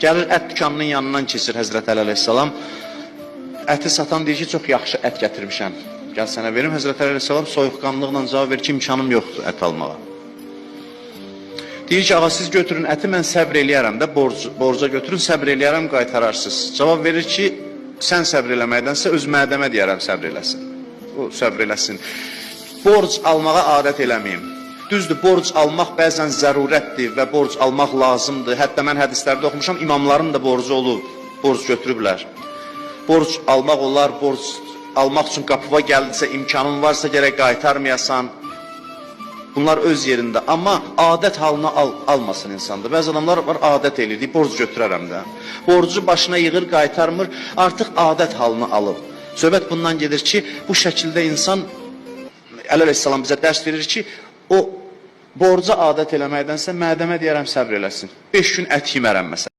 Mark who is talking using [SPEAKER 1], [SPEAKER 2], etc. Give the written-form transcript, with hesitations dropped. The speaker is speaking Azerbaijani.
[SPEAKER 1] Gəlir ət dükanının yanından keçir Həzrət Əli əleyhissalam. Əti satan deyir ki, çox yaxşı ət gətirmişəm. Gəl sənə verim. Həzrət Əli əleyhissalam soyuqqanlıqla cavab verir ki, imkanım yoxdur ət almağa. Deyir ki, ağa siz götürün əti, mən səbr eləyərəm də, borca götürün, səbr eləyərəm, qaytararsınız. Cavab verir ki, sən səbr eləməkdənsə öz mədəmə deyərəm səbr eləsin. O səbr eləsin. Borc almağa adət eləməyim. Düzdür, borc almaq bəzən zərurətdir və borc almaq lazımdır. Hətta mən hədislərdə oxumuşam, imamların da borcu olub, borc götürüblər. Borc almaq olar, borc almaq üçün qapıva gəldisə, imkanın varsa gərək qaytarmayasan. Bunlar öz yerində, amma adət halına almasın insanda. Bəzi adamlar var, adət eləyir, deyir, borc götürərəm də. Borcu başına yığır, qaytarmır, artıq adət halını alıb. Söhbət bundan gedir ki, bu şəkildə insan, Əli əleyhissalam bizə dərs verir ki, o borca adət eləməkdənsə mədəmə deyərəm səbr eləsin. 5 gün ət yemərəm məsələn.